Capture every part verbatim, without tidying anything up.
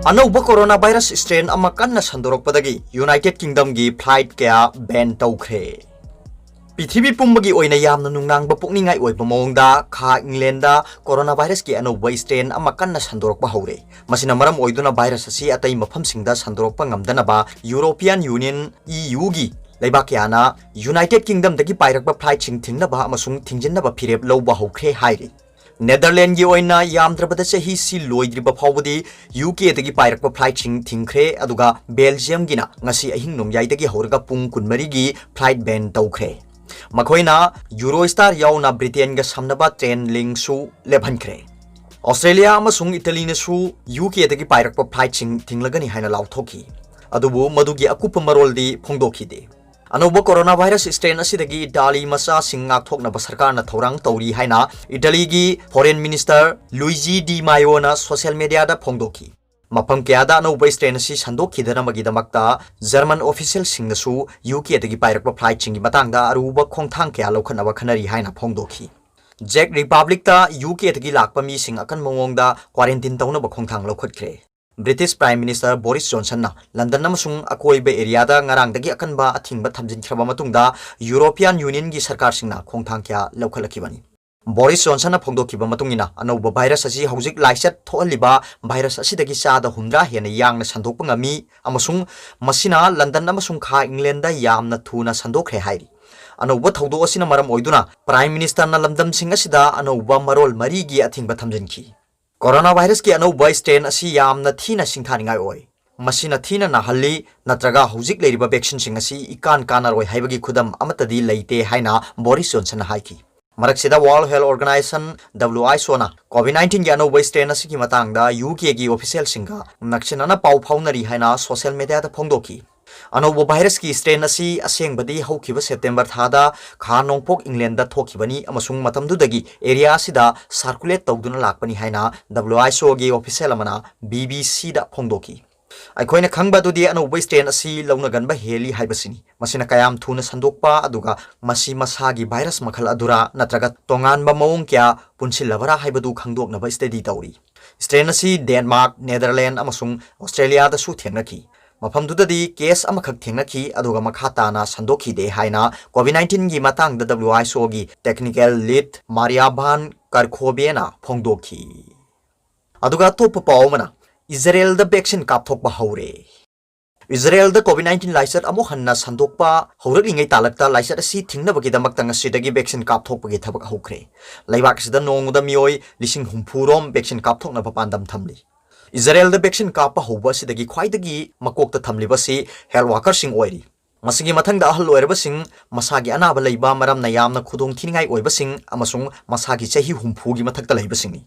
ꯑꯅꯧꯕ coronavirus strain ꯑꯃ ꯀꯟꯅ ꯁꯟꯗꯣꯔꯛꯄꯗꯒꯤ United Kingdomꯒꯤ flight ꯀꯌꯥ ban ꯇꯧꯈ꯭ꯔꯦ꯫ ꯄ꯭ꯔꯤꯊꯤꯕꯤ ꯄꯨꯝꯕꯒꯤ ꯑꯣꯏꯅ ꯌꯥꯝꯅ ꯅꯨꯡꯅꯥꯡꯕ ꯄꯨꯛꯅꯤꯡꯉꯥꯏ ꯑꯣꯏꯕ ꯃꯑꯣꯡꯗ ꯈꯥ ꯏꯪꯂꯦꯟꯗ coronavirusꯀꯤ ꯑꯅꯧꯕ strain ꯑꯃ ꯀꯟꯅ ꯁꯟꯗꯣꯔꯛꯄ ꯍꯧꯔꯦ꯫ ꯃꯁꯤꯅ ꯃꯔꯝ ꯑꯣꯏꯗꯨꯅ virus ꯑꯁꯤ ꯑꯇꯩ ꯃꯐꯝꯁꯤꯡꯗ ꯁꯟꯗꯣꯔꯛꯄ ꯉꯝꯗꯅꯕ European Union, EUꯒꯤ ꯂꯩꯕꯥꯛ ꯀꯌꯥꯅ United Kingdomꯗꯒꯤ ꯄꯥꯏꯔꯛꯄ flightꯁꯤꯡ ꯊꯤꯡꯅꯕ ꯑꯃꯁꯨꯡ ꯊꯤꯡꯖꯤꯟꯅꯕ ꯐꯤꯔꯦꯞ ꯂꯧꯕ ꯍꯧꯈ꯭ꯔꯦ ꯍꯥꯏꯔꯤ꯫ ꯅꯦꯗꯔꯂꯦꯟꯒꯤ ꯑꯣꯏꯅ ꯌꯥꯝꯗ꯭ꯔꯕꯗ ꯆꯍꯤꯁꯤ ꯂꯣꯏꯗ꯭ꯔꯤꯕ ꯐꯥꯎꯕꯗꯤ UKꯗꯒꯤ ꯄꯥꯏꯔꯛꯄ flightꯁꯤꯡ ꯊꯤꯡꯈ꯭ꯔꯦ, ꯑꯗꯨꯒ ꯕꯦꯜꯖꯤꯌꯝꯒꯤꯅ ꯉꯁꯤ ꯑꯍꯤꯡ ꯅꯣꯡꯌꯥꯏꯗꯒꯤ ꯍꯧꯔꯒ ꯄꯨꯡ ꯀꯨꯟꯃꯔꯤꯒꯤ flight ban ꯇꯧꯈ꯭ꯔꯦ꯫ ꯃꯈꯣꯏꯅ Eurostar ꯌꯥꯎꯅ ꯕ꯭ꯔꯤꯇꯦꯟꯒ ꯁꯝꯅꯕ train linkꯁꯨ ꯂꯦꯞꯍꯟꯈ꯭ꯔꯦ꯫ ꯑꯣꯁꯇ꯭ꯔꯦꯂꯤꯌꯥ ꯑꯃꯁꯨꯡ ꯏꯇꯂꯤꯅꯁꯨ UKꯗꯒꯤ ꯄꯥꯏꯔꯛꯄ flightꯁꯤꯡ ꯊꯤꯡꯂꯒꯅꯤ ꯍꯥꯏꯅ ꯂꯥꯎꯊꯣꯛꯈꯤ꯫ ꯑꯗꯨꯕꯨ ꯃꯗꯨꯒꯤ ꯑꯀꯨꯞꯄ ꯃꯔꯣꯜꯗꯤ ꯐꯣꯡꯗꯣꯛꯈꯤꯗꯦ꯫ ꯑꯅꯧꯕ coronavirus strain ꯑꯁꯤꯗꯒꯤ ꯏꯇꯥꯂꯤ ꯃꯆꯥꯁꯤꯡ ꯉꯥꯛꯊꯣꯛꯅꯕ ꯁꯔꯀꯥꯔꯅ ꯊꯧꯔꯥꯡ ꯇꯧꯔꯤ ꯍꯥꯏꯅ ꯏꯇꯥꯂꯤꯒꯤ Foreign Minister Luigi Di Maioꯅ social mediaꯗ ꯐꯣꯡꯗꯣꯛꯈꯤ꯫ ꯃꯐꯝ ꯀꯌꯥꯗ ꯑꯅꯧꯕ strain ꯑꯁꯤ ꯁꯟꯗꯣꯛꯈꯤꯗꯅꯕꯒꯤꯗꯃꯛꯇ German officialꯁꯤꯡꯅꯁꯨ UKꯗꯒꯤ ꯄꯥꯏꯔꯛꯄ flightꯁꯤꯡꯒꯤ ꯃꯇꯥꯡꯗ ꯑꯔꯨꯕ ꯈꯣꯡꯊꯥꯡ ꯀꯌꯥ ꯂꯧꯈꯠꯅꯕ ꯈꯟꯅꯔꯤ ꯍꯥꯏꯅ ꯐꯣꯡꯗꯣꯛꯈꯤ꯫ Czech Republicꯇ UKꯗꯒꯤ ꯂꯥꯛꯄ ꯃꯤꯁꯤꯡ ꯑꯀꯟꯕ ꯃꯑꯣꯡꯗ quarantine ꯇꯧꯅꯕ ꯈꯣꯡꯊꯥꯡ ꯂꯧꯈꯠꯈ꯭ꯔꯦ꯫ British Prime Minister Boris Johnsonꯅ London ꯑꯃꯁꯨꯡ ꯑꯀꯣꯏꯕ areaꯗ ꯉꯔꯥꯡꯗꯒꯤ ꯑꯀꯟꯕ ꯑꯊꯤꯡꯕ ꯊꯝꯖꯤꯟꯈ꯭ꯔꯕ ꯃꯇꯨꯡꯗ European Unionꯒꯤ ꯁꯔꯀꯥꯔꯁꯤꯡꯅ ꯈꯣꯡꯊꯥꯡ ꯀꯌꯥ ꯂꯧꯈꯠꯂꯛꯈꯤꯕꯅꯤ꯫ ꯕꯣꯔꯤꯁ ꯖꯣꯟꯁꯟꯅ ꯐꯣꯡꯗꯣꯛꯈꯤꯕ ꯃꯇꯨꯡ ꯏꯟꯅ, ꯑꯅꯧꯕ virus ꯑꯁꯤ ꯍꯧꯖꯤꯛ ꯂꯥꯏꯆꯠ ꯊꯣꯛꯍꯜꯂꯤꯕ virus ꯑꯁꯤꯗꯒꯤ ꯆꯥꯗ ꯍꯨꯝꯗ꯭ꯔꯥ ꯍꯦꯟꯅ ꯌꯥꯡꯅ ꯁꯟꯗꯣꯛꯄ ꯉꯝꯃꯤ ꯑꯃꯁꯨꯡ ꯃꯁꯤꯅ London ꯑꯃꯁꯨꯡ ꯈꯥ Englandꯗ ꯌꯥꯝꯅ ꯊꯨꯅ ꯁꯟꯗꯣꯛꯈ꯭ꯔꯦ ꯍꯥꯏꯔꯤ꯫ ꯑꯅꯧꯕ ꯊꯧꯗꯣꯛ ꯑꯁꯤꯅ ꯃꯔꯝ ꯑꯣꯏꯗꯨꯅ Prime Ministerꯅ ꯂꯝꯗꯝꯁꯤꯡ ꯑꯁꯤꯗ ꯑꯅꯧꯕ ꯃꯔꯣꯜ ꯃꯔꯤꯒꯤ ꯑꯊꯤꯡꯕ ꯊꯝꯖꯤꯟꯈꯤ꯫ Coronavirusꯀꯤ ꯑꯅꯧꯕ strain ꯑꯁꯤ ꯌꯥꯝꯅ ꯊꯤꯅ ꯁꯤꯡꯊꯥꯅꯤꯡꯉꯥꯏ ꯑꯣꯏ꯫ ꯃꯁꯤꯅ ꯊꯤꯅ ꯅꯥꯍꯜꯂꯤ, ꯅꯠꯇ꯭ꯔꯒ ꯍꯧꯖꯤꯛ ꯂꯩꯔꯤꯕ vaccineꯁꯤꯡ ꯑꯁꯤ ꯏꯀꯥꯟ ꯀꯥꯟꯅꯔꯣꯏ ꯍꯥꯏꯕꯒꯤ ꯈꯨꯗꯝ ꯑꯃꯠꯇꯗꯤ ꯂꯩꯇꯦ ꯍꯥꯏꯅ ꯕꯣꯔꯤꯁ ꯖꯣꯟꯁꯟꯅ ꯍꯥꯏꯈꯤ꯫ ꯃꯔꯛꯁꯤꯗ, World Health Organization, WHOꯅ COVID nineteenꯒꯤ ꯑꯅꯧꯕ strain ꯑꯁꯤꯒꯤ ꯃꯇꯥꯡꯗ UKꯒꯤ officialꯁꯤꯡꯒ ꯅꯛꯁꯤꯟꯅꯅ ꯄꯥꯎ ꯐꯥꯎꯅꯔꯤ ꯍꯥꯏꯅ social mediaꯗ ꯐꯣꯡꯗꯣꯛꯈꯤ꯫ ꯑꯅꯧꯕ virusꯀꯤ strain ꯑꯁꯤ ꯑꯁꯦꯡꯕꯗꯤ ꯍꯧꯈꯤꯕ September ꯊꯥꯗ ꯈꯥ ꯅꯣꯡꯄꯣꯛ Englandꯗ ꯊꯣꯛꯈꯤꯕꯅꯤ ꯑꯃꯁꯨꯡ ꯃꯇꯝꯗꯨꯗꯒꯤ area ꯑꯁꯤꯗ circulate ꯇꯧꯗꯨꯅ ꯂꯥꯛꯄꯅꯤ ꯍꯥꯏꯅ WHOꯒꯤ official ꯑꯃꯅ BBCꯗ ꯐꯣꯡꯗꯣꯛꯈꯤ꯫ ꯑꯩꯈꯣꯏꯅ ꯈꯪꯕ ꯑꯗꯨꯗꯤ ꯑꯅꯧꯕ strain ꯑꯁꯤ ꯂꯧꯅꯒꯟꯕ ꯍꯦꯜꯂꯤ ꯍꯥꯏꯕꯁꯤꯅꯤ꯫ ꯃꯁꯤꯅ ꯀꯌꯥꯝ ꯊꯨꯅ ꯁꯟꯗꯣꯛꯄ, ꯑꯗꯨꯒ ꯃꯁꯤ ꯃꯁꯥꯒꯤ virus ꯃꯈꯜ ꯑꯗꯨꯔꯥ ꯅꯠꯇ꯭ꯔꯒ ꯇꯣꯉꯥꯟꯕ ꯃꯑꯣꯡ ꯀꯌꯥ ꯄꯨꯟꯁꯤꯜꯂꯕꯔꯥ ꯍꯥꯏꯕꯗꯨ ꯈꯪꯗꯣꯛꯅꯕ study ꯇꯧꯔꯤ꯫ Strain ꯑꯁꯤ Denmark, Netherlands ꯑꯃꯁꯨꯡ Australia ꯗꯁꯨ ꯊꯦꯡꯅꯈꯤ꯫ ꯃꯐꯝꯗꯨꯗꯗꯤ case ꯑꯃꯈꯛ ꯊꯦꯡꯅꯈꯤ, ꯑꯗꯨꯒ ꯃꯈꯥ ꯇꯥꯅ ꯁꯟꯗꯣꯛꯈꯤꯗꯦ ꯍꯥꯏꯅ COVID nineteen ꯒꯤ ꯃꯇꯥꯡꯗ W H O ꯒꯤ technical lead Maria van Kerkhove ꯅ ꯐꯣꯡꯗꯣꯛꯈꯤ꯫ ꯑꯗꯨꯒ ꯑꯇꯣꯞꯄ ꯄꯥꯎ ꯑꯃꯅ, ꯏꯖꯔꯦꯜꯗ vaccine ꯀꯥꯞꯊꯣꯛꯄ ꯍꯧꯔꯦ꯫ ꯏꯖꯔꯦꯜꯗ COVID nineteen ꯂꯥꯏꯆꯠ ꯑꯃꯨꯛ ꯍꯟꯅ ꯁꯟꯗꯣꯛꯄ ꯍꯧꯔꯛꯂꯤꯉꯩ ꯇꯥꯂꯛꯇ ꯂꯥꯏꯆꯠ ꯑꯁꯤ ꯊꯤꯡꯅꯕꯒꯤꯗꯃꯛꯇ ꯉꯁꯤꯗꯒꯤ vaccine ꯀꯥꯞꯊꯣꯛꯄꯒꯤ ꯊꯕꯛ ꯍꯧꯈ꯭ꯔꯦ꯫ ꯂꯩꯕꯥꯛ ꯑꯁꯤꯗ ꯅꯣꯡꯃꯗ ꯃꯤꯑꯣꯏ ꯂꯤꯁꯤꯡ ꯍꯨꯝꯐꯨ ꯔꯣꯝ vaccine ꯀꯥꯞꯊꯣꯛꯅꯕ ꯄꯥꯟꯗꯝ ꯊꯝꯂꯤ꯫ ꯏꯖꯔꯦꯜꯗ vaccine ꯀꯥꯞꯄ ꯍꯧꯕ ꯑꯁꯤꯗꯒꯤ ꯈ꯭ꯋꯥꯏꯗꯒꯤ ꯃꯀꯣꯛꯇ ꯊꯝꯂꯤꯕꯁꯤ health worker ꯁꯤꯡ ꯑꯣꯏꯔꯤ꯫ ꯃꯁꯤꯒꯤ ꯃꯊꯪꯗ ꯑꯍꯜ ꯑꯣꯏꯔꯕꯁꯤꯡ, ꯃꯁꯥꯒꯤ ꯑꯅꯥꯕ ꯂꯩꯕ, ꯃꯔꯝꯅ ꯌꯥꯝꯅ ꯈꯨꯗꯣꯡ ꯊꯤꯅꯤꯡꯉꯥꯏ ꯑꯣꯏꯕꯁꯤꯡ ꯑꯃꯁꯨꯡ ꯃꯁꯥꯒꯤ ꯆꯍꯤ ꯍꯨꯝꯐꯨꯒꯤ ꯃꯊꯛꯇ ꯂꯩꯕꯁꯤꯡꯅꯤ꯫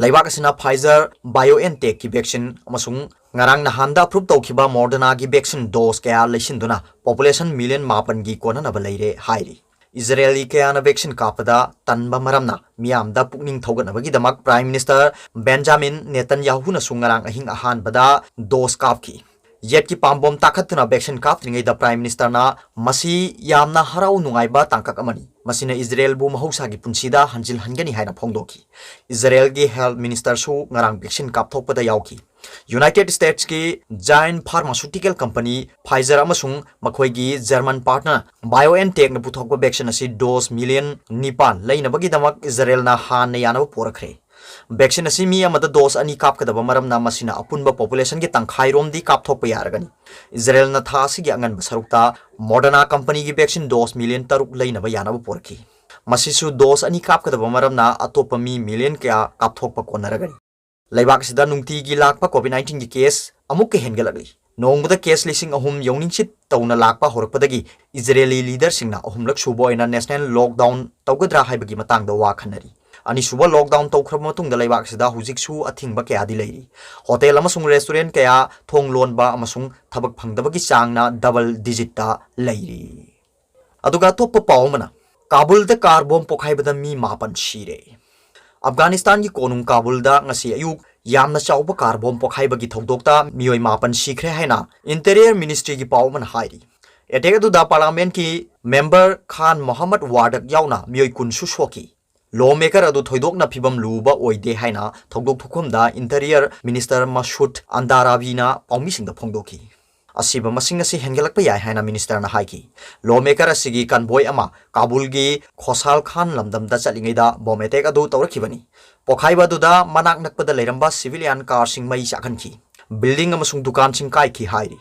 ꯂꯩꯕꯥꯛ ꯑꯁꯤꯅ Pfizer BioNTech ꯀꯤ vaccine ꯑꯃꯁꯨꯡ ꯉꯔꯥꯡ ꯅꯍꯥꯟꯗ approve ꯇꯧꯈꯤꯕ Moderna ꯒꯤ vaccine dose ꯀꯌꯥ ꯂꯩꯁꯤꯟꯗꯨꯅ population million ꯃꯥꯄꯟꯒꯤ ꯀꯣꯟꯅꯅꯕ ꯂꯩꯔꯦ ꯍꯥꯏꯔꯤ꯫ ꯏꯖꯔꯦꯜꯒꯤ ꯀꯌꯥꯅ vaccine ꯀꯥꯞꯄꯗ ꯇꯟꯕ ꯃꯔꯝꯅ ꯃꯤꯌꯥꯝꯗ ꯄꯨꯛꯅꯤꯡ ꯊꯧꯒꯠꯅꯕꯒꯤꯗꯃꯛ Prime Minister Benjamin Netanyahu ꯅꯁꯨ ꯉꯔꯥꯡ ꯑꯍꯤꯡ ꯑꯍꯥꯟꯕꯗ dose ꯀꯥꯞꯈꯤ꯫ ꯌꯦꯠꯀꯤ ꯄꯥꯝꯕꯣꯝ ꯇꯥꯈꯠꯇꯨꯅ vaccine ꯀꯥꯞꯇ꯭ꯔꯤꯉꯩꯗ Prime Minister ꯅ ꯃꯁꯤ ꯌꯥꯝꯅ ꯍꯔꯥꯎ ꯅꯨꯡꯉꯥꯏꯕ ꯇꯥꯡꯀꯛ ꯑꯃꯅꯤ, ꯃꯁꯤꯅ ꯏꯖꯔꯦꯜꯕꯨ ꯃꯍꯧꯁꯥꯒꯤ ꯄꯨꯟꯁꯤꯗ ꯍꯟꯖꯤꯜꯍꯟꯒꯅꯤ ꯍꯥꯏꯅ ꯐꯣꯡꯗꯣꯛꯈꯤ꯫ ꯏꯖꯔꯦꯜꯒꯤ health minister ꯁꯨ ꯉꯔꯥꯡ vaccine ꯀꯥꯞꯊꯣꯛꯄꯗ ꯌꯥꯎꯈꯤ꯫ United States ꯀꯤ Giant Pharmaceutical Company Pfizer ꯑꯃꯁꯨꯡ ꯃꯈꯣꯏꯒꯤ German partner BioNTech ꯅ ꯄꯨꯊꯣꯛꯄ vaccine ꯑꯁꯤ dose million ꯅꯤꯄꯥꯟ ꯂꯩꯅꯕꯒꯤꯗꯃꯛ ꯏꯖꯔꯦꯜꯅ ꯍꯥꯟꯅ ꯌꯥꯅꯕ ꯄꯣꯔꯛꯈ꯭ꯔꯦ꯫ Vaccine ꯑꯁꯤ ꯃꯤ ꯑꯃꯗ dose ꯑꯅꯤ ꯀꯥꯞꯀꯗꯕ ꯃꯔꯝꯅ ꯃꯁꯤꯅ ꯑꯄꯨꯟꯕ population ꯒꯤ ꯇꯪꯈꯥꯏꯔꯣꯝꯗꯤ ꯀꯥꯞꯊꯣꯛꯄ ꯌꯥꯔꯒꯅꯤ꯫ ꯏꯖꯔꯦꯜꯅ ꯊꯥ ꯑꯁꯤꯒꯤ ꯑꯉꯟꯕ ꯁꯔꯨꯛꯇ Moderna company ꯒꯤ vaccine dose million ꯇꯔꯨꯛ ꯂꯩꯅꯕ ꯌꯥꯅꯕ ꯄꯣꯔꯛꯈꯤ꯫ ꯃꯁꯤꯁꯨ dose ꯑꯅꯤ ꯀꯥꯞꯀꯗꯕ ꯃꯔꯝꯅ ꯑꯇꯣꯞꯄ ꯃꯤ million ꯀꯌꯥ ꯀꯥꯞꯊꯣꯛꯄ ꯀꯣꯟꯅꯔꯒꯅꯤ꯫ ꯂꯩꯕꯥꯛ ꯑꯁꯤꯗ ꯅꯨꯡꯇꯤꯒꯤ ꯂꯥꯛꯄ COVID nineteen ꯒꯤ case ꯑꯃꯨꯛꯀ ꯍꯦꯟꯒꯠꯂꯛꯂꯤ꯫ ꯅꯣꯡꯃꯗ case ꯂꯤꯁꯤꯡ ꯑꯍꯨꯝ ꯌꯧꯅꯤꯡꯆꯤꯠ ꯇꯧꯅ ꯂꯥꯛꯄ ꯍꯧꯔꯛꯄꯗꯒꯤ ꯏꯖꯔꯦꯂꯤ leader ꯁꯤꯡꯅ ꯑꯍꯨꯝꯂꯛ ꯁꯨꯕ ꯑꯣꯏꯅ national lockdown ꯇꯧꯒꯗ꯭ꯔꯥ ꯍꯥꯏꯕꯒꯤ ꯃꯇꯥꯡꯗ ꯋꯥ ꯈꯟꯅꯔꯤ꯫ ꯑꯅꯤꯁꯨꯕ lockdown ꯇꯧꯈ꯭ꯔꯕ ꯃꯇꯨꯡꯗ ꯂꯩꯕꯥꯛ ꯑꯁꯤꯗ ꯍꯧꯖꯤꯛꯁꯨ ꯑꯊꯤꯡꯕ ꯀꯌꯥꯗꯤ ꯂꯩꯔꯤ꯫ Hotel ꯑꯃꯁꯨꯡ restaurant ꯀꯌꯥ ꯊꯣꯡ ꯂꯣꯟꯕ ꯑꯃꯁꯨꯡ ꯊꯕꯛ ꯐꯪꯗꯕꯒꯤ ꯆꯥꯡꯅ double digit ꯇ ꯂꯩꯔꯤ꯫ ꯑꯗꯨꯒ ꯑꯇꯣꯞꯄ ꯄꯥꯎ ꯑꯃꯅ, ꯀꯥꯕꯨꯜꯗ car bomb ꯄꯣꯈꯥꯏꯕꯗ ꯃꯤ ꯃꯥꯄꯟ ꯁꯤꯔꯦ꯫ ꯑꯐꯒꯥꯅꯤꯁꯇꯥꯟꯒꯤ ꯀꯣꯅꯨꯡ ꯀꯥꯕꯨꯜꯗ ꯉꯁꯤ ꯑꯌꯨꯛ ꯌꯥꯝꯅ ꯆꯥꯎꯕ ꯀꯥꯔ ꯕꯣꯝ ꯄꯣꯈꯥꯏꯕꯒꯤ ꯊꯧꯗꯣꯛꯇ ꯃꯤꯑꯣꯏ ꯃꯥꯄꯟ ꯁꯤꯈ꯭ꯔꯦ ꯍꯥꯏꯅ Interior Ministryꯒꯤ ꯄꯥꯎ ꯑꯃꯅ ꯍꯥꯏꯔꯤ꯫ ꯑꯦꯇꯦꯛ ꯑꯗꯨꯗ Parliamentꯀꯤ member Khan Mohammad Wardak ꯌꯥꯎꯅ ꯃꯤꯑꯣꯏ ꯀꯨꯟꯁꯨ ꯁꯣꯛꯈꯤ꯫ Lawmaker ꯑꯗꯨ ꯊꯣꯏꯗꯣꯛꯅ ꯐꯤꯕꯝ ꯂꯨꯕ ꯑꯣꯏꯗꯦ ꯍꯥꯏꯅ ꯊꯧꯗꯣꯛ ꯊꯣꯛꯐꯝꯗ Interior Minister Masood Andarabiꯅ ꯄꯥꯎꯃꯤꯁꯤꯡꯗ ꯐꯣꯡꯗꯣꯛꯈꯤ꯫ ꯑꯁꯤꯕ ꯃꯁꯤꯡ ꯑꯁꯤ ꯍꯦꯟꯒꯠꯂꯛꯄ ꯌꯥꯏ ꯍꯥꯏꯅ ministerꯅ ꯍꯥꯏꯈꯤ꯫ Lawmaker ꯑꯁꯤꯒꯤ convoy ꯑꯃ ꯀꯥꯕꯨꯜꯒꯤ ꯈꯣꯁꯥꯜ ꯈꯥꯟ ꯂꯝꯗꯝꯗ ꯆꯠꯂꯤꯉꯩꯗ ꯕꯣꯝ ꯑꯦꯇꯦꯛ ꯑꯗꯨ ꯇꯧꯔꯛꯈꯤꯕꯅꯤ꯫ ꯄꯣꯈꯥꯏꯕ ꯑꯗꯨꯗ ꯃꯅꯥꯛ ꯅꯛꯄꯗ ꯂꯩꯔꯝꯕ civilian ꯀꯥꯔꯁꯤꯡ ꯃꯩ ꯆꯥꯛꯍꯟꯈꯤ꯫ Building ꯑꯃꯁꯨꯡ ꯗꯨꯀꯥꯟꯁꯤꯡ ꯀꯥꯏꯈꯤ ꯍꯥꯏꯔꯤ꯫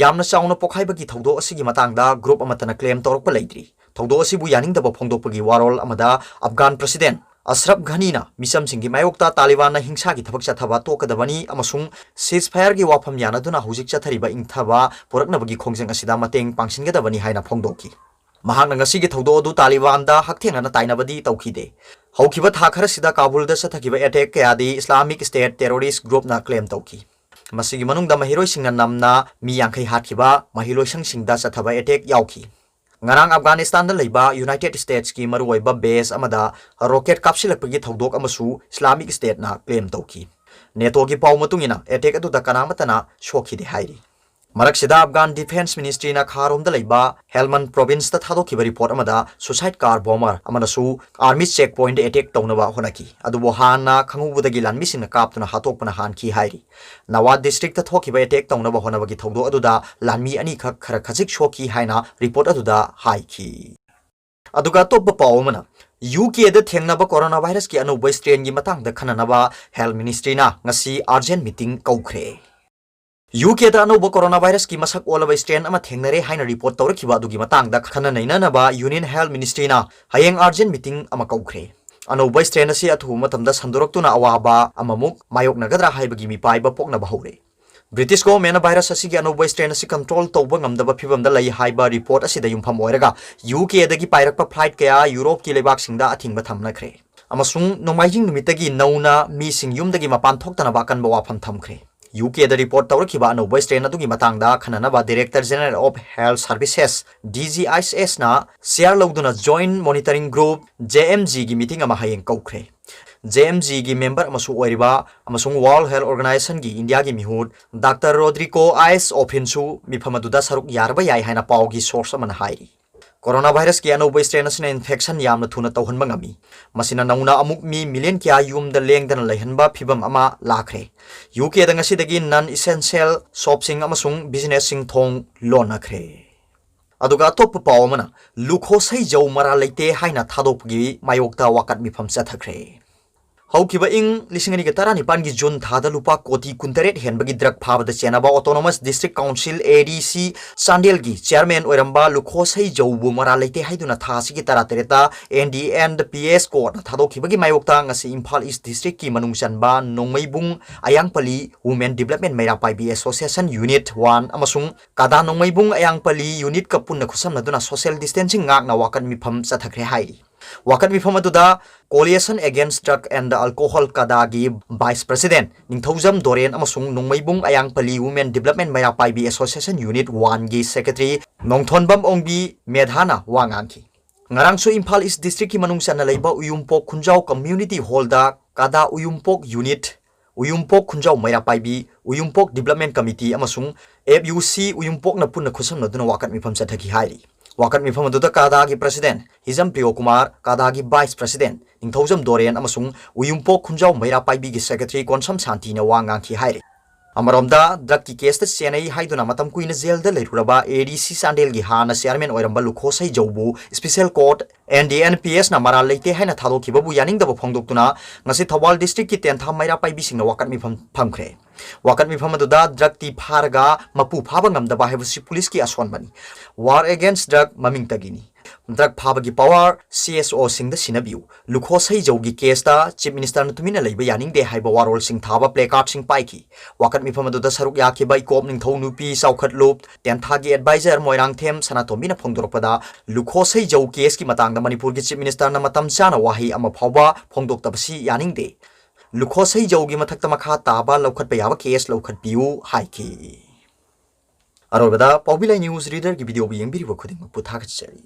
ꯌꯥꯝꯅ ꯆꯥꯎꯅ ꯄꯣꯈꯥꯏꯕꯒꯤ ꯊꯧꯗꯣꯛ ꯑꯁꯤꯒꯤ ꯃꯇꯥꯡꯗ group ꯑꯃꯠꯇꯅ claim ꯇꯧꯔꯛꯄ ꯂꯩꯇ꯭ꯔꯤ꯫ ꯊꯧꯗꯣꯛ ꯑꯁꯤꯕꯨ ꯌꯥꯅꯤꯡꯗꯕ ꯐꯣꯡꯗꯣꯛꯄꯒꯤ ꯋꯥꯔꯣꯜ ꯑꯃꯗ Afghan President Ashraf Ghaniꯅ ꯃꯤꯆꯝꯁꯤꯡꯒꯤ ꯃꯥꯌꯣꯛꯇ ꯇꯥꯂꯤꯕꯥꯟꯅ ꯍꯤꯡꯁꯥꯒꯤ ꯊꯕꯛ ꯆꯠꯊꯕ ꯇꯣꯛꯀꯗꯕꯅꯤ ꯑꯃꯁꯨꯡ ceasefire ꯒꯤ ꯋꯥꯐꯝ ꯌꯥꯅꯗꯨꯅ ꯍꯧꯖꯤꯛ ꯆꯠꯊꯔꯤꯕ ꯏꯪꯊꯕ ꯄꯨꯔꯛꯅꯕꯒꯤ ꯈꯣꯡꯖꯪ ꯑꯁꯤꯗ ꯃꯇꯦꯡ ꯄꯥꯡꯁꯤꯟꯒꯗꯕꯅꯤ ꯍꯥꯏꯅ ꯐꯣꯡꯗꯣꯛꯈꯤ꯫ ꯃꯍꯥꯛꯅ ꯉꯁꯤꯒꯤ ꯊꯧꯗꯣꯛ ꯑꯗꯨ ꯇꯥꯂꯤꯕꯥꯟꯗ ꯍꯛꯊꯦꯡꯅꯅ ꯇꯥꯏꯅꯕꯗꯤ ꯇꯧꯈꯤꯗꯦ꯫ ꯍꯧꯈꯤꯕ ꯊꯥ ꯈꯔꯁꯤꯗ ꯀꯥꯕꯨꯜꯗ ꯆꯠꯊꯈꯤꯕ attack ꯀꯌꯥꯗꯤ Islamic State terrorist groupꯅ claim ꯇꯧꯈꯤ꯫ ꯃꯁꯤꯒꯤ ꯃꯅꯨꯡꯗ ꯃꯍꯩꯔꯣꯏꯁꯤꯡꯅ ꯅꯝꯅ ꯃꯤ ꯌꯥꯡꯈꯩ ꯍꯥꯠꯈꯤꯕ, ꯃꯍꯩꯂꯣꯏꯁꯪꯁꯤꯡꯗ ꯆꯠꯊꯕ attack ꯌꯥꯎꯈꯤ꯫ ꯉꯔꯥꯡ Afghanistanꯗ ꯂꯩꯕ United Statesꯀꯤ ꯃꯔꯨꯑꯣꯏꯕ base ꯑꯃꯗ rocket ꯀꯥꯞꯁꯤꯜꯂꯛꯄꯒꯤ ꯊꯧꯗꯣꯛ ꯑꯃꯁꯨ Islamic Stateꯅ claim ꯇꯧꯈꯤ꯫ NATOꯒꯤ ꯄꯥꯎ ꯃꯇꯨꯡ ꯏꯟꯅ, attack ꯑꯗꯨꯗ ꯀꯅꯥꯃꯠꯇꯅ ꯁꯣꯛꯈꯤꯗꯦ ꯍꯥꯏꯔꯤ꯫ ꯃꯔꯛꯁꯤꯗ, Afghan Defence Ministryꯅ ꯈꯥꯔꯣꯝꯗ ꯂꯩꯕ Helmand Provinceꯇ ꯊꯥꯗꯣꯛꯈꯤꯕ report ꯑꯃꯗ suicide car bomber ꯑꯃꯅꯁꯨ army checkpointꯗ attack ꯇꯧꯅꯕ ꯍꯣꯠꯅꯈꯤ, ꯑꯗꯨꯕꯨ ꯍꯥꯟꯅ ꯈꯪꯍꯧꯕꯗꯒꯤ ꯂꯥꯟꯃꯤꯁꯤꯡꯅ ꯀꯥꯞꯇꯨꯅ ꯍꯥꯠꯇꯣꯛꯄꯅ ꯍꯥꯟꯈꯤ ꯍꯥꯏꯔꯤ꯫ Nawat districtꯇ ꯊꯣꯛꯈꯤꯕ attack ꯇꯧꯅꯕ ꯍꯣꯠꯅꯕꯒꯤ ꯊꯧꯗꯣꯛ ꯑꯗꯨꯗ ꯂꯥꯟꯃꯤ ꯑꯅꯤꯈꯛ ꯈꯔ ꯈꯖꯤꯛ ꯁꯣꯛꯈꯤ ꯍꯥꯏꯅ report ꯑꯗꯨꯗ ꯍꯥꯏꯈꯤ꯫ ꯑꯗꯨꯒ ꯑꯇꯣꯞꯄ ꯄꯥꯎ ꯑꯃꯅ, UKꯗ ꯊꯦꯡꯅꯕ coronavirusꯀꯤ ꯑꯅꯧꯕ strainꯒꯤ ꯃꯇꯥꯡꯗ ꯈꯟꯅꯅꯕ Health Ministryꯅ ꯉꯁꯤ urgent meeting ꯀꯧꯈ꯭ꯔꯦ꯫ UKꯗ ꯑꯅꯧꯕ coronavirusꯀꯤ ꯃꯁꯛ ꯑꯣꯜꯂꯕ strain ꯑꯃ ꯊꯦꯡꯅꯔꯦ ꯍꯥꯏꯅ report ꯇꯧꯔꯛꯈꯤꯕ ꯑꯗꯨꯒꯤ ꯃꯇꯥꯡꯗ ꯈꯟꯅ ꯅꯩꯅꯅꯕ Union Health Ministryꯅ ꯍꯌꯦꯡ urgent meeting ꯑꯃ ꯀꯧꯈ꯭ꯔꯦ꯫ ꯑꯅꯧꯕ strain ꯑꯁꯤ ꯑꯊꯨꯕ ꯃꯇꯝꯗ ꯁꯟꯗꯣꯔꯛꯇꯨꯅ ꯑꯋꯥꯕ ꯑꯃꯃꯨꯛ ꯃꯥꯌꯣꯛꯅꯒꯗ꯭ꯔꯥ ꯍꯥꯏꯕꯒꯤ ꯃꯤꯄꯥꯏꯕ ꯄꯣꯛꯅꯕ ꯍꯧꯔꯦ꯫ British governmentꯅ virus ꯑꯁꯤꯒꯤ ꯑꯅꯧꯕ strain ꯑꯁꯤ control ꯇꯧꯕ ꯉꯝꯗꯕ ꯐꯤꯚꯝꯗ ꯂꯩ ꯍꯥꯏꯕ report ꯑꯁꯤꯗ ꯌꯨꯝꯐꯝ ꯑꯣꯏꯔꯒ, UKꯗꯒꯤ ꯄꯥꯏꯔꯛꯄ flight ꯀꯌꯥ Europeꯀꯤ ꯂꯩꯕꯥꯛꯁꯤꯡꯗ ꯑꯊꯤꯡꯕ ꯊꯝꯅꯈ꯭ꯔꯦ꯫ ꯑꯃꯁꯨꯡ ꯅꯣꯡꯃꯥꯏꯖꯤꯡ ꯅꯨꯃꯤꯠꯇꯒꯤ ꯅꯧꯅ ꯃꯤꯁꯤꯡ ꯌꯨꯝꯗꯒꯤ ꯃꯄꯥꯟ ꯊꯣꯛꯇꯅꯕ ꯑꯀꯟꯕ ꯋꯥꯐꯝ ꯊꯝꯈ꯭ꯔꯦ꯫ UKꯗ report ꯇꯧꯔꯛꯈꯤꯕ ꯑꯅꯧꯕ strain ꯑꯗꯨꯒꯤ ꯃꯇꯥꯡꯗ ꯈꯟꯅꯅꯕ Director General of Health Services, DGHSꯅ chair ꯂꯧꯗꯨꯅ Joint Monitoring Group, JMGꯒꯤ meeting ꯑꯃ ꯍꯌꯦꯡ ꯀꯧꯈ꯭ꯔꯦ꯫ ꯖꯦ ꯑꯦꯝ ꯖꯤꯒꯤ ꯃꯦꯝꯕꯔ ꯑꯃꯁꯨ ꯑꯣꯏꯔꯤꯕ ꯑꯃꯁꯨꯡ World Health Organizationꯒꯤ ꯏꯟꯗꯤꯌꯥꯒꯤ ꯃꯤꯍꯨꯠ ꯗꯥꯛꯇꯔ ꯔꯣꯗ꯭ꯔꯤꯒꯣ ꯑꯥꯏꯁ ꯑꯣꯐꯤꯟꯁꯨ ꯃꯤꯐꯝ ꯑꯗꯨꯗ ꯁꯔꯨꯛ ꯌꯥꯔꯕ ꯌꯥꯏ ꯍꯥꯏꯅ ꯄꯥꯎꯒꯤ ꯁꯣꯔꯁ ꯑꯃꯅ ꯍꯥꯏꯔꯤ꯫ ꯀꯣꯔꯣꯅꯥ ꯚꯥꯏꯔꯁꯀꯤ ꯑꯅꯧꯕ ꯁ꯭ꯇ꯭ꯔꯦꯟ ꯑꯁꯤꯅ ꯏꯟꯐꯦꯛꯁꯟ ꯌꯥꯝꯅ ꯊꯨꯅ ꯇꯧꯍꯟꯕ ꯉꯝꯃꯤ꯫ ꯃꯁꯤꯅ ꯅꯧꯅ ꯑꯃꯨꯛ ꯃꯤ ꯃꯤꯂꯤꯌꯟ ꯀꯌꯥ ꯌꯨꯝꯗ ꯂꯦꯡꯗꯅ ꯂꯩꯍꯟꯕ ꯐꯤꯚꯝ ꯑꯃ ꯂꯥꯛꯈ꯭ꯔꯦ꯫ ꯌꯨ ꯀꯦꯗ ꯉꯁꯤꯗꯒꯤ ꯅꯟ ꯏꯁꯦꯟꯁꯤꯌꯦꯜ ꯁꯣꯞꯁꯤꯡ ꯑꯃꯁꯨꯡ ꯕꯤꯖꯤꯅꯦꯁꯁꯤꯡ ꯊꯣꯡ ꯂꯣꯟꯅꯈ꯭ꯔꯦ꯫ ꯑꯗꯨꯒ ꯑꯇꯣꯞꯄ ꯄꯥꯎ ꯑꯃꯅ, ꯂꯨꯈꯣꯁꯩꯖꯧ ꯃꯔꯥꯜ ꯂꯩꯇꯦ ꯍꯥꯏꯅ ꯊꯥꯗꯣꯛꯄꯒꯤ ꯃꯥꯌꯣꯛꯇ ꯋꯥꯀꯠ ꯃꯤꯐꯝ ꯆꯠꯊꯈ꯭ꯔꯦ꯫ ꯍꯧꯈꯤꯕ ꯏꯪ ꯂꯤꯁꯤꯡ ꯑꯅꯤꯒ ꯇꯔꯥꯅꯤꯄꯥꯟꯒꯤ ꯖꯨꯟ ꯊꯥꯗ ꯂꯨꯄꯥ ꯀꯣꯇꯤ ꯀꯨꯟꯇꯔꯦꯠ ꯍꯦꯟꯕꯒꯤ ꯗ꯭ꯔꯒ ꯐꯥꯕꯗ ꯆꯦꯟꯅꯕ Autonomous District Council, A D C, ꯆꯥꯟꯗꯦꯜꯒꯤ ꯆꯤꯌꯔꯃꯦꯟ ꯑꯣꯏꯔꯝꯕ ꯂꯨꯈꯣꯁꯩꯖꯧꯕꯨ ꯃꯔꯥꯜ ꯂꯩꯇꯦ ꯍꯥꯏꯗꯨꯅ ꯊꯥ ꯑꯁꯤꯒꯤ ꯇꯔꯥꯇꯔꯦꯠꯇ N D N P S courtꯅ ꯊꯥꯗꯣꯛꯈꯤꯕꯒꯤ ꯃꯥꯌꯣꯛꯇ ꯉꯁꯤ ꯏꯝꯐꯥꯜ ꯏꯁ ꯗꯤꯁꯇ꯭ꯔꯤꯛꯀꯤ ꯃꯅꯨꯡ ꯆꯟꯕ ꯅꯣꯡꯃꯩꯕꯨꯡ ꯑꯌꯥꯡꯄꯜꯂꯤ Women Development Meira Paibi Association Unit one ꯑꯃꯁꯨꯡ ꯀꯥꯗꯥ ꯅꯣꯡꯃꯩꯕꯨꯡ ꯑꯌꯥꯡꯄꯜꯂꯤ ꯌꯨꯅꯤꯠꯀ ꯄꯨꯟꯅ ꯈꯨꯠꯁꯝꯅꯗꯨꯅ social distancing ꯉꯥꯛꯅ ꯋꯥꯀꯠ ꯃꯤꯐꯝ ꯆꯠꯊꯈ꯭ꯔꯦ ꯍꯥꯏꯔꯤ꯫ ꯋꯥꯀꯠ ꯃꯤꯐꯝ ꯑꯗꯨꯗ Coalition Against Drug and Alcohol, ꯀꯥꯗꯥꯒꯤ ꯚꯥꯏꯁ ꯄ꯭ꯔꯁꯤꯗꯦꯟꯠ ꯅꯤꯡꯊꯧꯖꯝ ꯗꯣꯔꯦꯟ ꯑꯃꯁꯨꯡ ꯅꯣꯡꯃꯩꯕꯨꯡ ꯑꯌꯥꯡꯄꯜꯂꯤ Women Development Meira Paibi Association Unit oneꯒꯤ ꯁꯦꯀ꯭ꯔꯦꯇꯔꯤ ꯅꯣꯡꯊꯣꯟꯕꯝ ꯑꯣꯡꯕꯤ ꯃꯦꯙꯥꯅ ꯋꯥ ꯉꯥꯡꯈꯤ꯫ ꯉꯔꯥꯡꯁꯨ ꯏꯝꯐꯥꯜ ꯏꯁ ꯗꯤꯁꯇ꯭ꯔꯤꯛꯀꯤ ꯃꯅꯨꯡ ꯆꯟꯅ ꯂꯩꯕ ꯎꯌꯨꯝꯄꯣꯛ ꯈꯨꯟꯖꯥꯎ ꯀꯝꯃ꯭ꯌꯨꯅꯤꯇꯤ ꯍꯣꯜꯗ ꯀꯥꯗꯥ ꯎꯌꯨꯝꯄꯣꯛ ꯌꯨꯅꯤꯠ, ꯎꯌꯨꯝꯄꯣꯛ ꯈꯨꯟꯖꯥꯎ ꯃꯩꯔꯥ ꯄꯥꯏꯕꯤ, ꯎꯌꯨꯝꯄꯣꯛ ꯗꯤꯕ꯭ꯂꯞꯃꯦꯟ ꯀꯃꯤꯇꯤ ꯑꯃꯁꯨꯡ F U C ꯎꯌꯨꯝꯄꯣꯛꯅ ꯄꯨꯟꯅ ꯈꯨꯠꯁꯝꯅꯗꯨꯅ ꯋꯥꯀꯠ ꯃꯤꯐꯝ ꯆꯠꯊꯈꯤ ꯍꯥꯏꯔꯤ꯫ ꯋꯥꯀꯠ ꯃꯤꯐꯝ ꯑꯗꯨꯗ ꯀꯥꯗꯥꯒꯤ ꯄ꯭ꯔꯁꯤꯗꯦꯟꯠ ꯍꯤꯖꯝ ꯄ꯭ꯔꯤꯌꯣ ꯀꯨꯃꯥꯔ, ꯀꯥꯗꯥꯒꯤ ꯚꯥꯏꯁ ꯄ꯭ꯔꯁꯤꯗꯦꯟꯠ ꯅꯤꯡꯊꯧꯖꯝ ꯗꯣꯔꯦꯟ ꯑꯃꯁꯨꯡ ꯎꯌꯨꯝꯄꯣꯛ ꯈꯨꯟꯖꯥꯎ ꯃꯩꯔꯥ ꯄꯥꯏꯕꯤꯒꯤ ꯁꯦꯀ꯭ꯔꯦꯇꯔꯤ ꯀꯣꯟꯁꯝ ꯁꯥꯟꯇꯤꯅ ꯋꯥ ꯉꯥꯡꯈꯤ ꯍꯥꯏꯔꯤ꯫ ꯑꯃꯔꯣꯝꯗ, ꯗ꯭ꯔꯒꯀꯤ ꯀꯦꯁꯇ ꯆꯦꯟꯅꯩ ꯍꯥꯏꯗꯨꯅ ꯃꯇꯝ ꯀꯨꯏꯅ ꯖꯦꯜꯗ ꯂꯩꯔꯨꯔꯕ A D C ꯆꯥꯟꯗꯦꯜꯒꯤ ꯍꯥꯟꯅ ꯆꯤꯌꯔꯃꯦꯟ ꯑꯣꯏꯔꯝꯕ ꯂꯨꯈꯣ ꯁꯩꯖꯧꯕꯨ special court N D N P Sꯅ ꯃꯔꯥꯜ ꯂꯩꯇꯦ ꯍꯥꯏꯅ ꯊꯥꯗꯣꯛꯈꯤꯕꯕꯨ ꯌꯥꯅꯤꯡꯗꯕ ꯐꯣꯡꯗꯣꯛꯇꯨꯅ ꯉꯁꯤ ꯊꯧꯕꯥꯜ ꯗꯤꯁꯇ꯭ꯔꯤꯛꯀꯤ ꯇꯦꯟꯊꯥ ꯃꯩꯔꯥ ꯄꯥꯏꯕꯤꯁꯤꯡꯅ ꯋꯥꯀꯠ ꯃꯤꯐꯝ ꯐꯝꯈ꯭ꯔꯦ꯫ ꯋꯥꯀꯠ ꯃꯤꯐꯝ ꯑꯗꯨꯗ ꯗ꯭ꯔꯒꯇꯤ ꯐꯥꯔꯒ ꯃꯄꯨ ꯐꯥꯕ ꯉꯝꯗꯕ ꯍꯥꯏꯕꯁꯤ ꯄꯨꯂꯤꯁꯀꯤ ꯑꯁꯣꯟꯕꯅꯤ꯫ War Against Drug ꯃꯃꯤꯡꯇꯒꯤꯅꯤ꯫ ꯗ꯭ꯔꯒ ꯐꯥꯕꯒꯤ ꯄꯋꯥꯔ C S Oꯁꯤꯡꯗ ꯁꯤꯟꯅꯕꯤꯌꯨ꯫ ꯂꯨꯈꯣ ꯁꯩꯖꯧꯒꯤ ꯀꯦꯁꯇ ꯆꯤꯐ ꯃꯤꯅꯤꯁꯇꯔꯅ ꯇꯨꯃꯤꯟꯅ ꯂꯩꯕ ꯌꯥꯅꯤꯡꯗꯦ ꯍꯥꯏꯕ ꯋꯥꯔꯣꯜꯁꯤꯡ ꯊꯥꯕ ꯄ꯭ꯂꯦꯀꯥꯔꯗꯁꯤꯡ ꯄꯥꯏꯈꯤ꯫ ꯋꯥꯀꯠ ꯃꯤꯐꯝ ꯑꯗꯨꯗ ꯁꯔꯨꯛ ꯌꯥꯈꯤꯕ ꯏꯀꯣꯞ ꯅꯤꯡꯊꯧ ꯅꯨꯄꯤ ꯆꯥꯎꯈꯠꯂꯨꯞ ꯇꯦꯟꯊꯥꯒꯤ ꯑꯦꯗꯚꯥꯏꯖꯔ ꯃꯣꯏꯔꯥꯡꯊꯦꯝ ꯁꯅꯥꯇꯣꯝꯕꯤꯅ ꯐꯣꯡꯗꯣꯔꯛꯄꯗ, ꯂꯨꯈꯣ ꯁꯩꯖꯧ ꯀꯦꯁꯀꯤ ꯃꯇꯥꯡꯗ ꯃꯅꯤꯄꯨꯔꯒꯤ ꯆꯤꯐ ꯃꯤꯅꯤꯁꯇꯔꯅ ꯃꯇꯝ ꯆꯥꯅ ꯋꯥꯍꯩ ꯑꯃ ꯐꯥꯎꯕ ꯐꯣꯡꯗꯣꯛꯇꯕꯁꯤ ꯌꯥꯅꯤꯡꯗꯦ꯫ ꯂꯨꯈꯣ ꯁꯩꯖꯧꯒꯤ ꯃꯊꯛꯇ ꯃꯈꯥ ꯇꯥꯕ ꯂꯧꯈꯠꯄ ꯌꯥꯕ ꯀꯦꯁ ꯂꯧꯈꯠꯄꯤꯌꯨ ꯍꯥꯏꯈꯤ꯫ ꯑꯔꯣꯏꯕꯗ ꯄꯥꯎꯕꯤ ꯂꯥꯏ ꯅ꯭ꯌꯨꯁ ꯔꯤꯗꯔꯒꯤ ꯚꯤꯗꯤꯑꯣꯕꯨ ꯌꯦꯡꯕꯤꯔꯤꯕ ꯈꯨꯗꯤꯡꯃꯛꯄꯨ ꯊꯥꯒꯠꯆꯔꯤ꯫